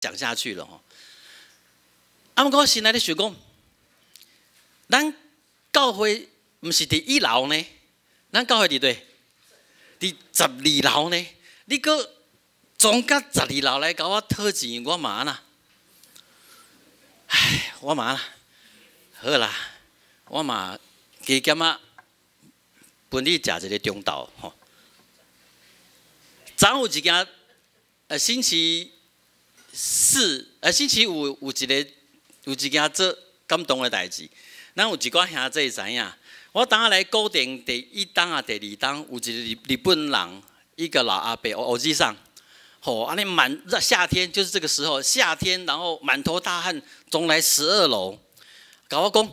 讲下去了吼。啊，毋過我心內咧想講，咱教會毋是佇一樓呢，咱教會佇佗？佇十二樓呢？你閣總甲十二樓來共我討錢，我嘛按怎？唉，我嘛按怎？好啦，我嘛加減仔分你食一个中晝吼。昨有一件，星期四，星期五有一个有一件做感動的代誌。咱有一寡兄弟知影，我當下來古亭第一冬啊，第二冬有一個日本人，一個老阿伯，おじさん，吼，按呢滿夏天就是這個時候，夏天然後滿頭大汗，總來12樓，共我講，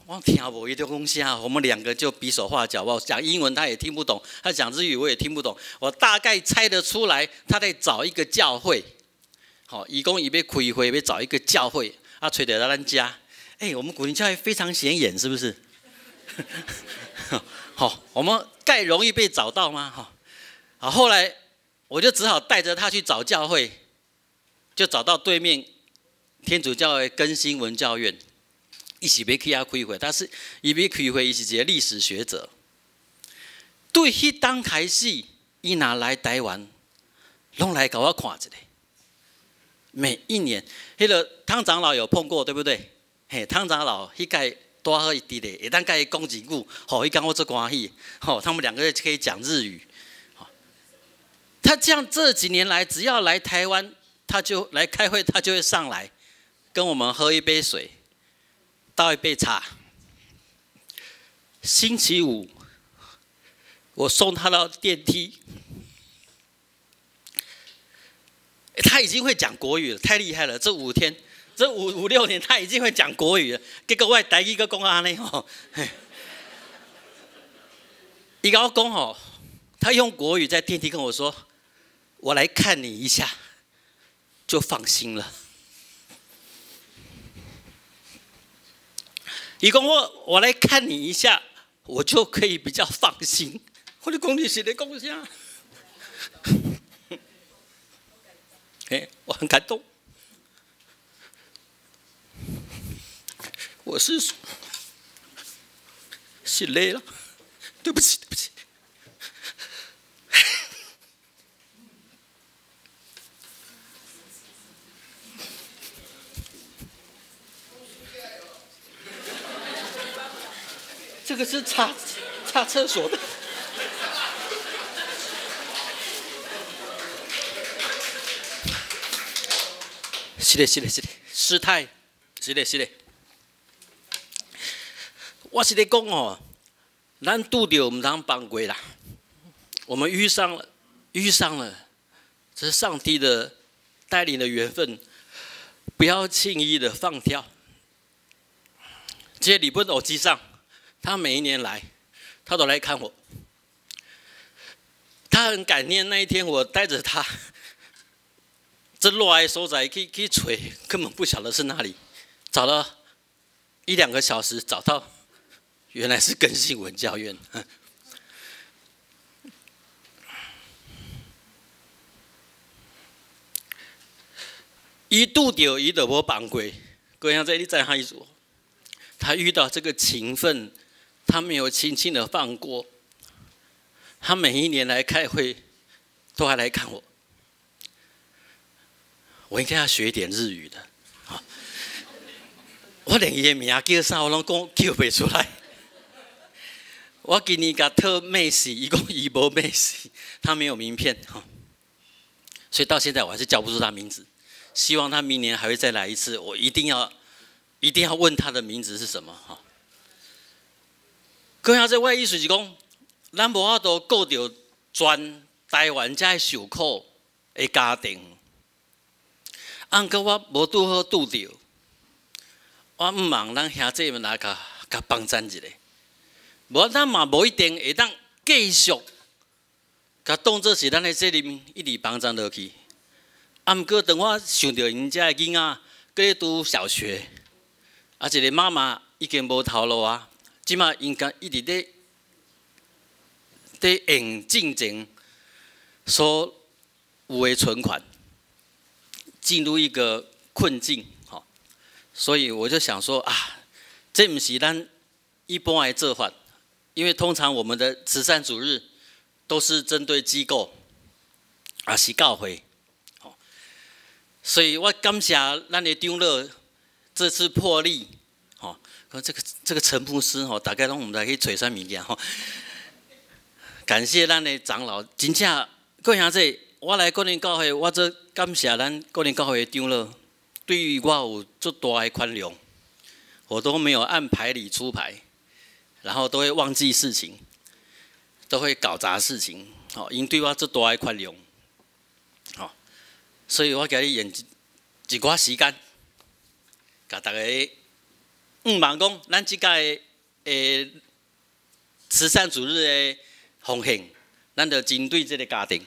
我聽無伊咧講啥，我們兩個就比手畫腳，我講英文他也聽不懂，他講日語我也聽不懂，我大概猜得出來，他在找一個教會，吼，伊講伊欲開會，欲找一個教會，啊，揣著咱遮。哎，我們古亭教會非常顯眼，是不是？好，我們蓋容易被找到嗎？哈，好，後來我就只好帶着他去找教會，就找到對面天主教會更新文教院，伊是欲去遐開會，但是伊欲開會，伊是一個歷史學者。對彼當開始，伊若來台灣，攏來共我看一下。每一年，彼個湯長老有碰過，對不對？嘿，湯長老彼屆拄好伊佇咧，會當共伊講日語，吼，伊感覺足歡喜，吼，他們兩個可以講日語。他這樣這幾年來，只要來台灣，他就來開會，他就會上來跟我們喝一杯水，倒一杯茶。星期五，我送他到電梯，他已經會講國語了，太厲害了！這5天。這五六年，他已經會講國語了。結果我的台語閣講按呢吼，伊共我講吼，他用國語在電梯跟我說：“我來看你一下，就放心了。”伊講我來看你一下，我就可以比較放心。我咧講你是咧講啥？哎，我很感動。我是心累了，對不起，對不起。這個是擦擦廁所的。是的，是的，是的，失態，是的，是的。我是咧講哦，咱拄著毋通放過啦。我們遇上了，遇上了，這是上帝的帶領的緣分，不要輕易的放掉。這個日本おじさん，他每一年來，他都來看我。他很感念那一天，我帶著他，這熱的所在去揣，根本不曉得是哪裡，找了一兩個小時，找到。原來是更新文教院。伊拄著伊就無放過，各位兄弟，你知影意思無？他遇到這個情分，他沒有輕輕的放過。他每一年來開會，都還來看我。我應該要學一點日語的。我連伊的名叫啥，我攏講叫袂出來。我今年共討名刺，伊講伊無名刺，他沒有名片哈，所以到現在我還是叫不出他名字。希望他明年還會再來一次，我一定要一定要問他的名字是什麼哈。閣下這我的意思是講，咱無法度顧著全台灣遮受苦的家庭，啊，毋過我無拄好拄著，我毋望咱兄弟們來共共幫贊一下。無，咱嘛無一定會當繼續，共當做是咱的責任，一直幫贊落去。啊，毋過當我想著𪜶遮的囡仔，閣咧讀小學，啊，一個媽媽已經無頭路啊，這馬應該一直咧用進前所有的存款，進入一個困境，吼，所以我就想說啊，這毋是咱一般的做法，因為通常我們的慈善主日都是針對機構，抑是教會，吼，所以我感謝咱的長老這次破例，吼，這個陳牧師吼，大家攏毋知去揣啥物件吼，感謝咱的長老，真正各位兄弟，我來國林教會，我足感謝咱國林教會的長老，對於我有足大的寬容，我都沒有按牌理出牌，然後都會忘記事情，都會搞砸事情，吼，𪜶對我足大的寬容，吼，所以我今日用一寡時間，共大家向望講，咱這屆的慈善主日的奉獻，咱就針對這個家庭，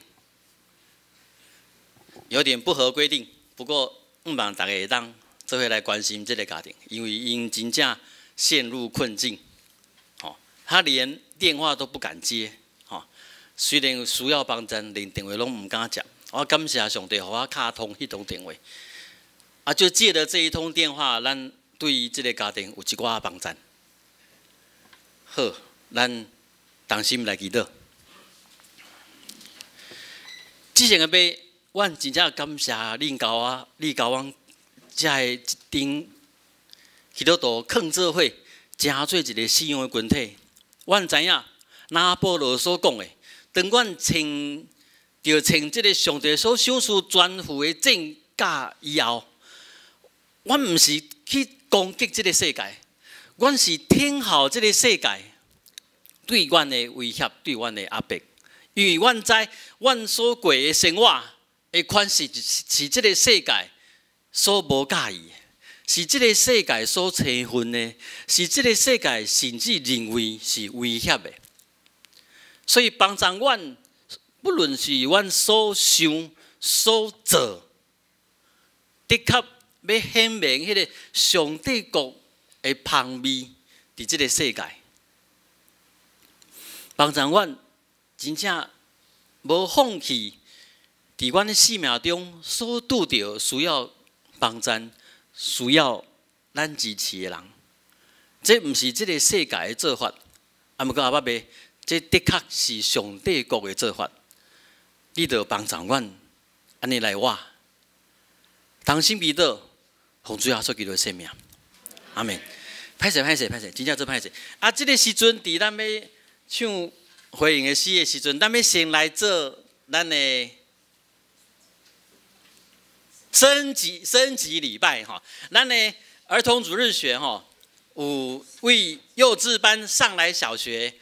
有點不合規定，不過向望大家會當做伙來關心這個家庭，因為𪜶真正陷入困境，吼，他連電話都不敢接，吼，雖然需要幫助，連電話攏毋敢接。我感謝上帝，予我敲通彼通電話，啊，就借著這一通電話，咱對於這個家庭有一寡幫助。好，咱同心來祈禱。至聖的父，阮真正感謝恁交我，你交阮遮的一陣基督徒囥做伙，成做一個信仰的群體。阮知影，若保羅所講的，當阮穿著穿這个上帝所賞賜全副的戰甲以後，阮毋是去攻擊這个世界，阮是聽候這个世界對阮的威脅，對阮的壓迫。因為阮知，阮所過的生活的款式是這个世界所無佮意的，是這个世界所憎恨的，是這个世界甚至認為是威脅的。所以幫助阮，不論是阮所想所做，的確欲顯明彼个上帝國的芳味佇這个世界。幫助阮真正無放棄，佇阮的生命中所拄著需要幫助、需要咱支持的人，這毋是這个世界的做法，啊，毋過阿爸父，這的確是上帝國的做法。你著幫助阮，按呢來活，同心祈禱，奉主耶穌基督的聖名，阿門。歹勢歹勢歹勢，真正足歹勢。啊，這个時陣佇咱欲唱回應的詩的時陣，咱欲先來做咱的升旗禮拜吼。咱的兒童主日學吼，有為幼稚班上來小學。